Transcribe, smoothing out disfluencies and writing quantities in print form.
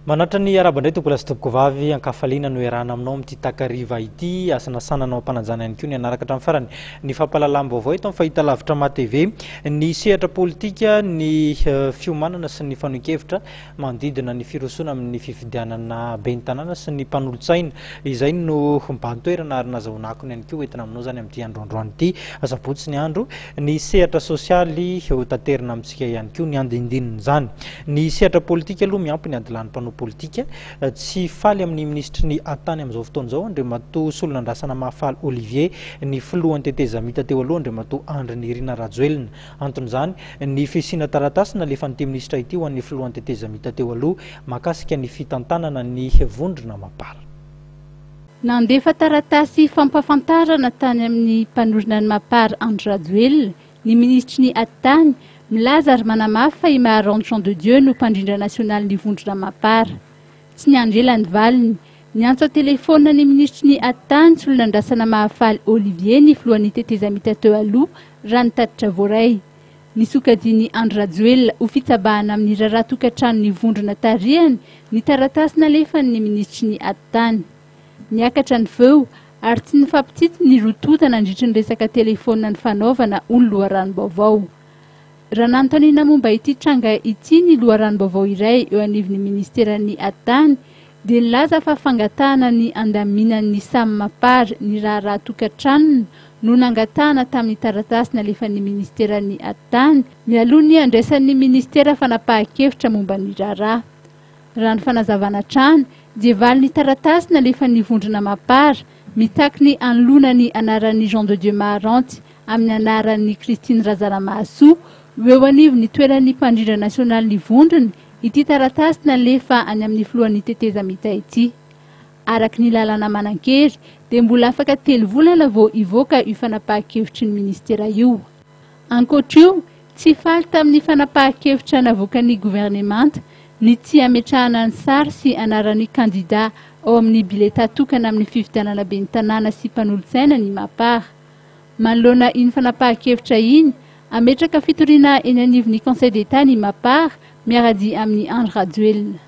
Manatra ny araba indray tompolahy sy tompokovavy, ankafaliana no iarahana aminao amin'ity takariva ity. Asa nasanana ao am-panajana ihany koa ny hanaraka hatramin'ny farany ny fampahalalam-baovao eto amin'ny fahitalavitra MATV. Ny sehatra politika, ny fiomanana sy ny fanohin-kevitra manodidina ny firosoana amin'ny fifidianana ben'ny tanàna sy ny mpanolotsaina. Izay no mibahan-toerana ary nazahoana akony ihany koa entina aminao izany amin'ity andro androany ity. Asabotsy ny andro. Ny sehatra sosialy ho taterina amintsika ihany koa ny andinindinin'izany. Ny sehatra politika aloha miampy ny adilahin'ny mpanao politika. Tsy faly amin'ny minisitry ny Atany amin'izao fotoana izao Andriamatoa Solonandrasana Mahafaly Olivier, ny filohan'ny tetezamita teo aloha Andriamatoa Andry Nirina Rajoelina. Anton'izany, ny fisiana taratasy nalefan'ity minisitra ity ho an'ny filohan'ny tetezamita teo aloha mahakasika ny fitantanana ny vondrona Mapar. Nandefa taratasy fampahafantarana tany amin'ny mpanorina ny Mapar Andry Rajoelina ny minisitry ny Atitany, milaza ary manamafy fa i Maharante Jean de Dieu no mpandrindra nasionalin'ny vondrona Mapar. Tsy niandry ela ny valiny. Niantso an-telefaonina ny minisitry ny Atitany, Solonandrasana Mahafaly Olivier ny filohan'ny tetezamita teo aloha, raha ny tatitra voaray. Nosokajian'i Andry Rajoelina ho fitsabahana amin'ny raharaha tokantranon'ny vondrona tarihany ny taratasy nalefany ny minisitry ny Atitany. Niakatra ny feo ary tsy nifampitsitsy ny roa tonta nandritry ny resaka telefaonina nifanaovana hoy ny loharanom-baovao. Raha nanontaniana momba ity tranga ity ny loharanom-baovao iray eo anivon'ny minisiteran'ny Atitany dia nilaza fa fangatahana ny handaminan'ny samy Mapar ny raharaha tokantranony no nangatahana tamin'ny taratasy nalefan'ny minisiteran'ny Atitany mialoha ny handraisan'ny minisitera fanapahan-kevitra momba ny raharaha. Raha ny fanazavana hatrany dia valin'ny taratasy nalefan'ny vondrona Mapar mitaky ny hanoloana ny anaran'i Jean de Dieu Maharanty amin'ny anaran'i Christine Razanamahasoa ho eo anivon'ny toeran'ny mpandrindra nasionalin'ny vondrona ity taratasy nalefa any amin'ny filohan'ny tetezamita ity. Araka ny lalàna manan-kery dia mbola afaka telo volana vao hivoaka io fanapahan-kevitry ny minisitera io. Ankoatr'io, tsy faly tamin'ny fanapahan-kevitra navoakan'ny governemanta ny tsy hametrahana ny sary sy anaran'ny kandidà ao amin'ny biletà tokana amin'ny fifidianana ben'ny tanàna sy mpanolotsaina ny Mapar. Manoloana iny fanapahan-kevitra iny, hametraka fitoriana eny anivon'ny Conseil d'Etat ny Mapar miara-dia amin'i Andry Rajoelina.